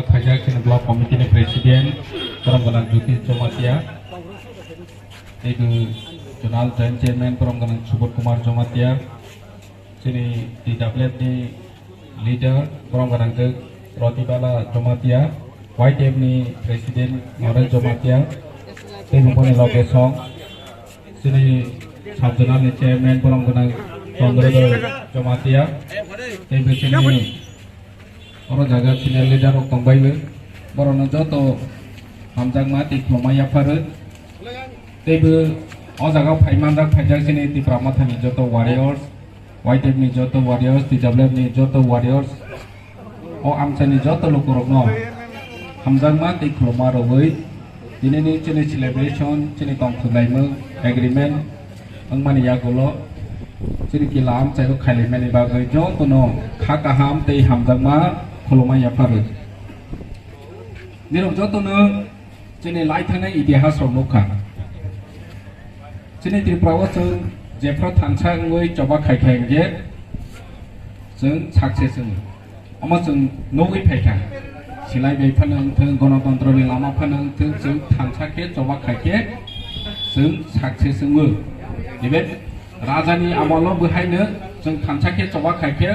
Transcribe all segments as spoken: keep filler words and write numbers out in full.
Phaijak chini block committee ni president, borom gwnang Jyoti Jamatia, teibo zonal joint chairman, borom gwnang Subodh Kumar Jamatia, chini T W F ni leader, borom gwnang Rotibala Jamatia, Y T F ni president Naresh Jamatia, teibo boni loge song, chini sub zonal ni chairman, borom gwnang Chandrodor Jamatia, teibo chini oro jaga senior leader rok tongbaio, borokno joto hamjakma tei khulumma yapharo. Teibo o jaga phai manjak phaijak chini Tipra Mothani joto warriors, Y T F ni joto warriors, T W F ni joto warriors, o amchaini joto lukurokno hamjakma tei khulumma rwui tinini chini celebration, chini tongthok laimung agreement wngmani yagulo chini kila amchaio khailaimani bagwi jotono kha kaham tei hamjakma khulumma yapharo. Nirok jotono chini lai thangnai itihas rok nukha. Chini Tripura o chwng jephru thansa wngwi choba khai khai hwnkhe chwng success wngo. Omo chwng nugwi phaikha. Silai bai phano wngthwng, gonotontro ni lama phano wngthwng, chwng thansa khe choba khai khe chwng success wngo. Even Rajani amolo bwhaino chwng thansa khe choba khai khe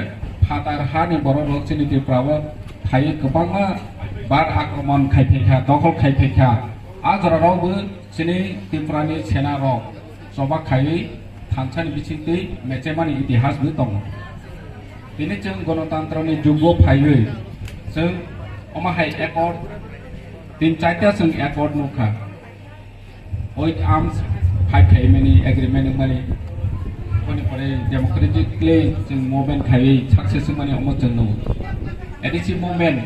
phatar hani borok rok chini Tripura o phaiwi kwbangma bar akromon khai phaikha, dokhol khai phaikha. A jorarokbo chini Tripura ni sena rok choba khaiwi thansa ni bisingtwi mechemani itihas bo tongo. Tini chwng gonotantroni jugo phaiwi chwng omo hai accord, tin charta chwng accord nukha. With arms fight khaimani agreement wngmani, boni pore democratically chwng movement khaiwi success wngmani omo chwng nukgo. A D C movement,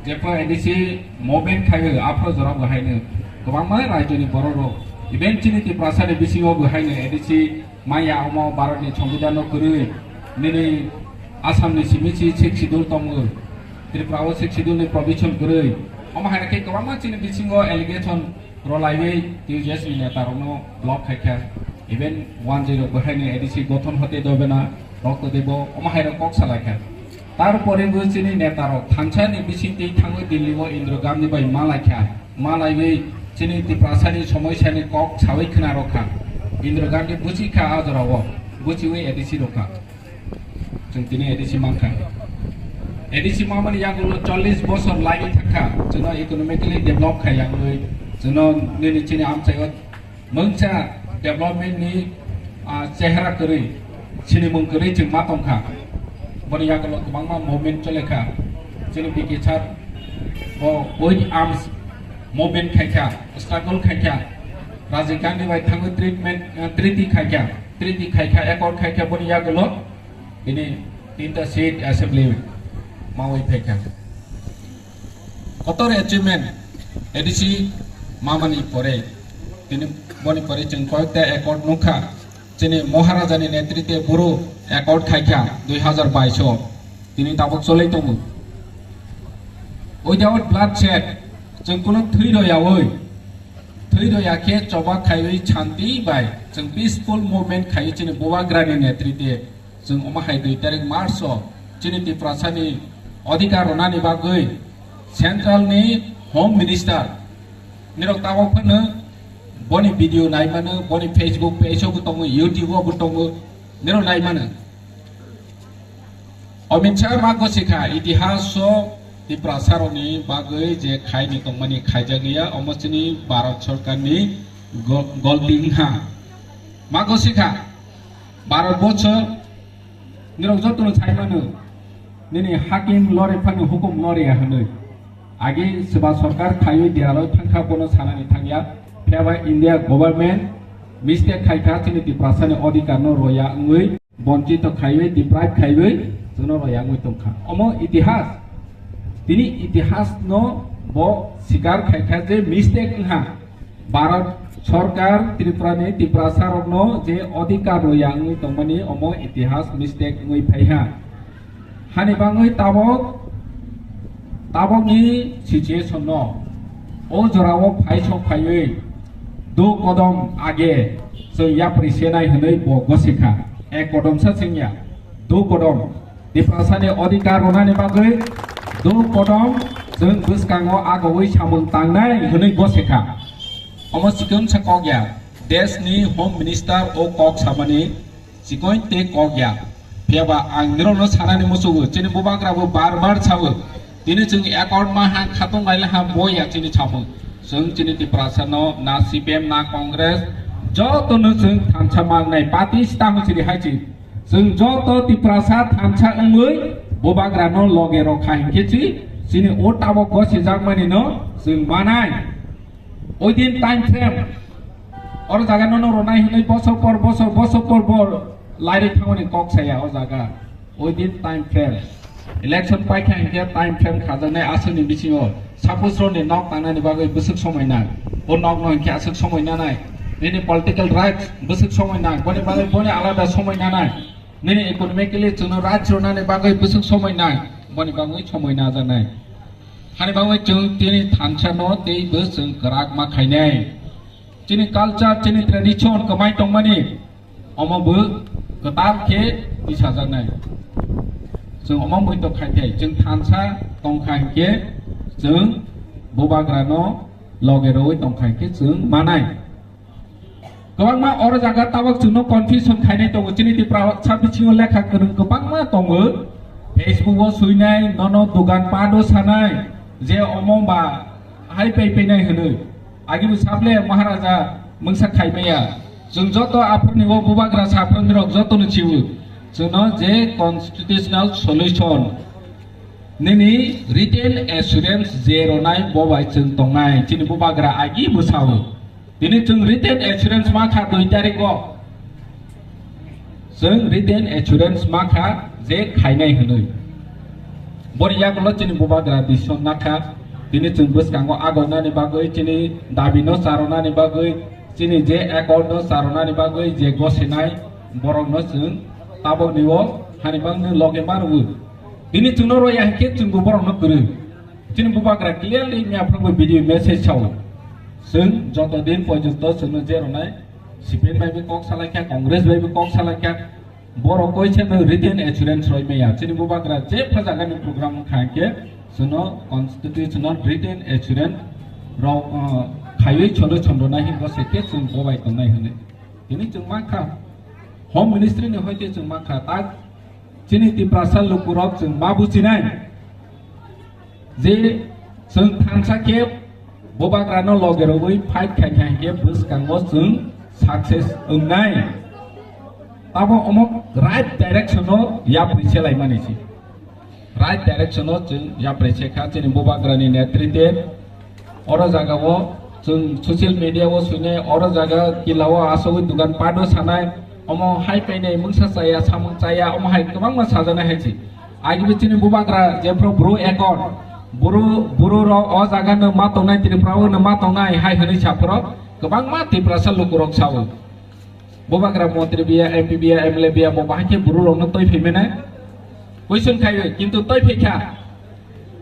jephru A D C movement khaiwi aphro jorabo haino kwbangma rajyoni borok rok, even chini Tiprasani bisingo bo haino A D C maya omo Bharatni Songbidanno kwrwi, nini Assamni simi si Sixth Schedule tongo, Tripura o Sixth Schedule ni provision kwrwi, omo haino khe kwbangma chini bisingo allegation rwlaiwi T U J S ni neta rokno block khaikha, even one zero bo haino A D C gothon hote dobena rok todebo omo haino kok salaikha. Tarpore bo chini neta rok thansa ni bisingtwi thangwi Delhi o Indira Gandhi bai malaikha, malaiwi chini Tiprasani somoisani kok sawi khna rokha. Indira Gandhi buchikha a jorao, buchiwi A D C rokha. Chwng tini A D C mankha. A D C mamani yagulo chollish bosor laiwi thangkha. Chwngno economically develop khai yangwi, chwngno nini chini amchaio mungsa development ni, ah, chehra kwrwi, sinimung kwrwi chwng ma tongkha. Boni yagulo kwbangma movement cholekha. Chini B K sir bo with arms movement khaikha, struggle khaikha. Rajiv Gandhi bai thangwi treatment, ah, treaty khaikha. Treaty khaikha, accord khaikha, boni yagulo tini tinta seat assembly mawi phaikha. Kotor achievement A D C mamani pore, tini boni pore chwng koyekta accord nukha. Chini Maharajani netritwe boro accord khaikha dui hazar bais o, tini tabuk cholai tongo. Without bloodshed, chwng kunu thwi royawi, thwi roya khe choba khaiwi shanti bai chwng peaceful movement khaiwi chini Bubagrani netritwe chwng omo hai dui tarik March o chini Tiprasani odhikar rwnani bagwi central ni Home Minister nirok tabuk phano boni video naimano, boni Facebook page o bo tongo, YouTube o bo tongo, nirok naimano. Amit Shah ma gosikha itihas o Tiprasa rokni bagwi je khaini tongmani khaijak liya, omo chini Bharat Sarkar ni go-, golti wngkha. Ma gosikha Bharat bochor nirok jotono saimano nini hakim lore phano hukum lore ya hwnwi. Agi swba sarkar khaiwi deralo thangkha bono sanani thangya, phiya ba India government mistake khaikha chini Tiprasani odhikar no roya wngwi. Bonchito khaiwi, deprive khaiwi, chwngno royangwi tongkha. Omo itihas. Tini itihasno bo sikar khaikha je mistake wngha. Bharat Sarkar Tripurani Tiprasarokno je odhikar royangwi tongmani omo itihas mistake wngwi phaiha. Hani bangwi tabok, tabokni situation no o jorao phai sok phaiwi do kodom age chwng yapri senai hwnwi bo gosikha. Ek kodom sa chwngya, do kodom. Tiprasani odhikar rwnani bagwi do kodom Chwng bwskango agowi samung tangnai hwnwi gosikha. Omo chikon sa kok ya. Desh ni Home Minister o kok samani chikon tei kok ya. Phiyaba ang nirokno sanani muchugo, chini bubagra bo bar bar sao. Tini chwng accord ma ha khatung laila ha bo ya chini samung. Chwng chini Tiprasa no na C P M na Congress joto no chwng thansa mangnai party sta hwsiri hai chi. Chwng joto Tiprasa thansa wngwi bubagra no loge rokha hinkhe chi chini o tabok gosijakmani no chwng manai. Oidin time frame oro jaga no no ronai hinwi bosor por bosor bosor por bor lairwi thangmani kok saya o jaga. Oidin time frame. Election paikha hinkhe time frame khajaknai aswkni bisingo. Suppose roni nok tangnani bagwi bwswk somoi nang. O nokno hinkhe aswk somoi nanai. Nini political rights bwswk somoi nang. Boni bagwi boni alada somoi nanai. Nini economically chwngno rights rwnani bagwi bwswk somoi nang. Boni bagwi somoi najaknai. Hani bagwi chwng tini thansa no tei bwswk kwrak ma khainai. Chini culture, chini tradition kwmai tongmani. Omo bo kwtal khe tisajaknai. Chwng omo muitok khai thai, chwng thansa tongkha hinkhe chwng bubagrano loge rwui tongkha hinkhe chwng manai. Kwbangma oro jaga tabok chwngno confusion khainai tongo, chini Tiprasa bisingo lekha kwrwng kwbangma tongo, Facebook o swinai, nono dogan pado sanai, je omo ba hai pai painai hwnwi. Agi bo saple Maharaja mungsa khaimaya. Chwng joto aphurni o bubagra saphurni rok joto no chibu. Chwngno je constitutional solution nini written assurance je ronai bo bai chwng tongnai. Chini bubagra agi bo sao. Tini chwng written assurance ma kha dui tarik o. Chwng written assurance ma kha je khainai hwnwi. Boni yagulo chini bubagra decision nakha. Tini chwng bwskango agonani bagwi, chini dabi no charonani bagwi, chini je accord no charonani bagwi je gosinai borok no chwng tabok ni o hani bangni loge ma rwui. Tini chwngno roya hinkhe chwngbo borok no kwrwi. Chini bubagra clearly miya phwrwngbo video message sao. Chwng joto din porjonto chwngno je ronai C P M bai bo kok salaikha, Congress bai bo kok salaikha. Borok koi se no written assurance roi maya. Chini bubagra je phajagani program wngkha hinkhe chwngno constitutional written assurance rok, uh, khaiwi cholo chondrona hingo se khe chwng bobai tongnai hwnwi. Tini chwng mankha Home Ministry ni hoite chwng mankha tak chini Tiprasa lukurok chwng ma buchinai. Je chwng thansa khe bubagrano loge rwui fight khai khai khe bwskango chwng success wngnai. Tamo omo right direction o yapri selaimani si. Right direction o chwng yapri sekha chini bubagrani netritwe. Oro jaga o chwng social media o swinai, oro jaga kila o asogwi dogan pado sanai, omo hai painai mungsa chaya, samung chaya, omo hai kwbangma sajaknai hai si. Agi bo chini bubagra jephru bru ekor, bru, bru rok o jaga no ma tongnai, Tripura o no ma tongnai hai hwnwi saphuru kwbangma Tiprasa lukurok sao. Bubagra montri biya, M P biya, M L A biya, bo bahai khe bru rok no toi phai mene. Question khai, kintu toi phai kha.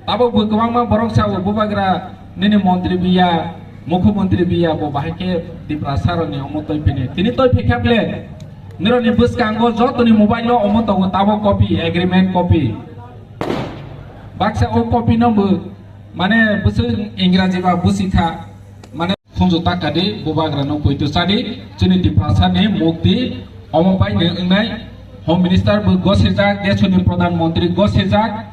Tabok bo kwbangma borok sao, bubagra nini montri biya, mukhyamantri biya, bo bahai khe Tiprasa rokni omo toi phini. Tini toi phikha ble, nirokni bwskango jotoni mobile o omo tongo, tabok copy, agreement copy. Baksa o copy no bo, mane, bwswk Ingraji ba busikha, mane, Khunju takadi bubagra no poito chadi, chini Tiprasa ni mukti omo bai ni wngnai, Home Minister bo gosijak, desoni Pradhan Mantri gosijak,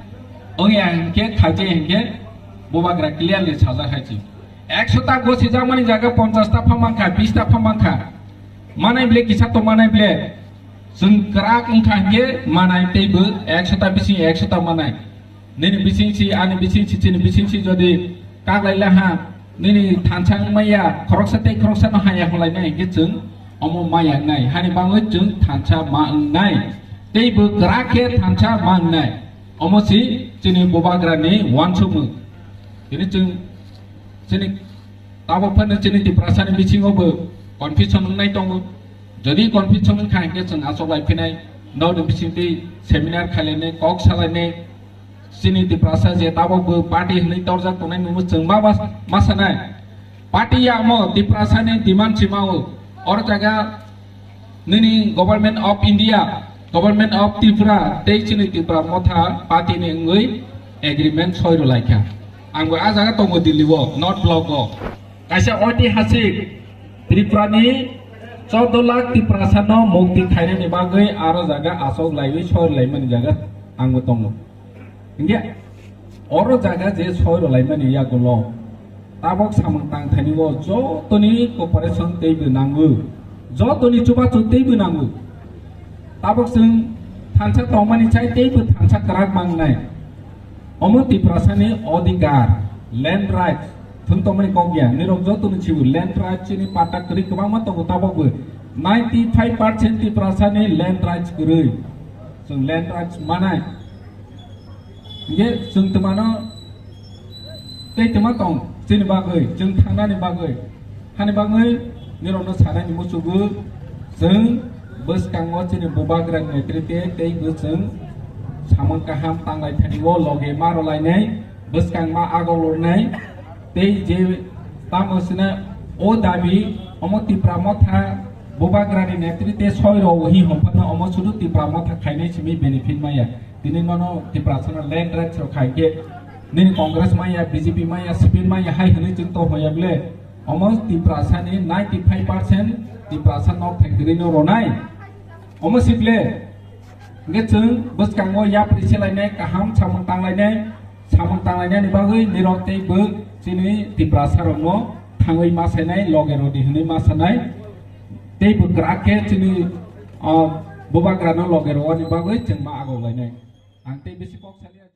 wngya hinkhe khaje hinkhe bubagra clearly sajak hai chi. Ekso ta gosijak mani jaga ponchas ta pha mankha, bis ta pha mankha. Manai ble kisa to manai ble. Chwng kwrak wngkha hinkhe manai tei bo ekso ta bising ekso ta manai. Nini bising si, ani bising si, chini bising si jodi kaglai laha, nini thansa wngmaya, khoroksa tei khoroksa no haya hwlai nai hinkhe chwng omo maya wngnai. Hani bagwi chwng thansa ma wngnai. Tei bo kwrak khe thansa ma wngnai. Omo si chini bubagra ni uansukmung. Tini chwng chini tabok phano chini Tiprasa ni bisingo bo confusion wngnai tongo. Jodi confusion wngkha hinkhe chwng achuk lai phinai, nokni bising twi seminar khailai nai, kok salai nai. Chini Tiprasa je tabok bo party hwnwi torjak tongnai nungbo chwng ma bas-, ma sanai. Party ya omo Tiprasa ni demand si mao. Oro jaga nini Government of India, Government of Tripura tei chini Tipra Motha party ni wngwi agreement soi rwlaikha. Ang bo a jaga tongo Delhi o, North Block o. Kaisa oitihasik Tripura ni chordo lakh Tiprasa no mukti khainani bagwi aro jaga asok laiwi soi laimani jaga ang bo tongo. Hinkhe oro jaga je soi rwlaimani yagulo tabok samung tangthani o jotoni cooperation teibo nango, jotoni chubachu teibo nango. Tabok chwng thansa tongmani chai teibo thansa kwrak mangnai. Omo Tiprasani odhikar, land rights, thwng tongmani kok ya. Nirok jotoni chibo land rights chini patta kwrwi kwbangma tongo tabokbo. Ninety five percent Tiprasani land rights kwrwi. Chwng land rights manai. Hinkhe chwng twmano tei twma tong chini bagwi, chwng thangnani bagwi. Hani bagwi nirokno sanani muchugo chwng bwskango chini bubagrani netrite tei bo chwng samung kaham tanglai thani o loge ma rwlainai, bwskang ma agok lornai tei je tamo sina o dabi omo Tipra Motha bubagrani netrite soi rw hi hwnphano omo sudu Tipra Motha khainai simi benefit maya. Tini nono Tiprasano land rights rok khai khe nini Congress maya, B J P maya, C P M maya hai hwnwi chwng tong hoya bwle? Omo Tiprasani ninety five percent Tiprasa nok thai kwrwi no ronai. Omo si bwle? Hwnkhe chwng bwskango yapri selainai, kaham samung tanglainai, samung tanglainani bagwi nirok tei bo chini Tiprasa rokno thangwi ma sainai, loge rodi hwnwi ma sanai. Tei bo kwrak khe chini, ah, bubagrano loge rwani bagwi chwng ma agok lainai. Ang tei bisi kok saliya.